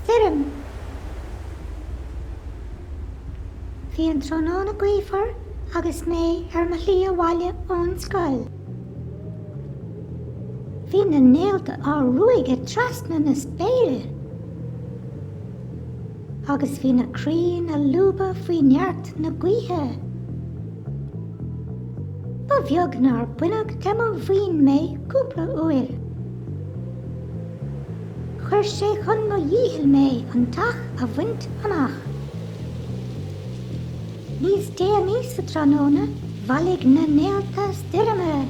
Stoirm. Bhí an tráthnóna gaofar agus mé ar mo shlí abhaile ón scoil. Bhí na néalta á ruaigeadh trasna na spéire agus bhí na crainn ag lúbadh faoi neart na gaoithe. Ba bheag nár baineadh de mo mhuin mé cúpla uair. Chuir sé chun mo dhíchill mé an teach a bhaint amach. Níos déanaí sa tráthnóna bhailigh na néalta stoirme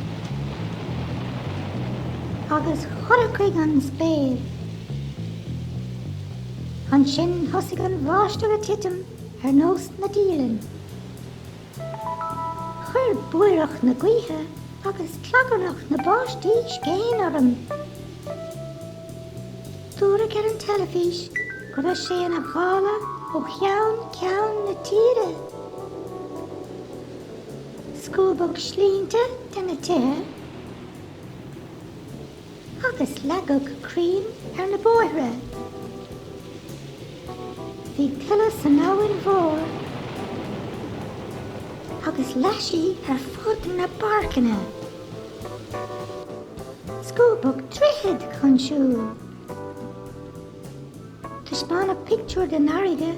agus chorcaigh an spéir. Ansin thosaigh an bháisteach ag titim ar nós na dialann. Chuir búireach na gaoithe agus clagarnach na báistí scéin orm. Dúradh ar an teilifís go raibh sé ina ghála ó cheann ceann na tíre. Scuabadh slinnte de na tithe agus leagadh crainn ar na bóithre. Bhí tuile san abhainn mhór agus leath sí ar fud na bpáirceanna. Scuabadh droichid chun siúil. Taispeánadh pictiúr den fharraige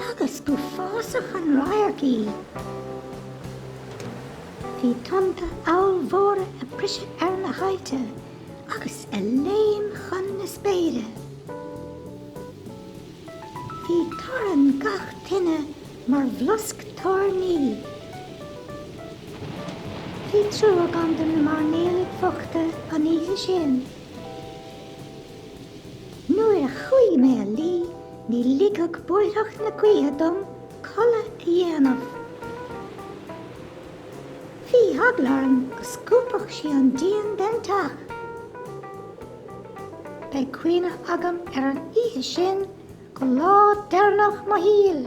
agus b'uafásach an radharc í. Bhí tonnta ollmhóra ag briseadh ar na haillte agus ag léim chun na spéire. Bhí torann gach tine mar bhlosc toirní. Bhí trua agam do na mairnéalaigh bhochta an oíche sin. Nuair a chuaigh mé a luí ní ligfeadh búireach na gaoithe dom codladh a dhéanamh. Bhí eagla orm go scuabfadh sí an díon den teach. Beidh cuimhne agam ar an oíche sin go lá deireanach mo shaoil.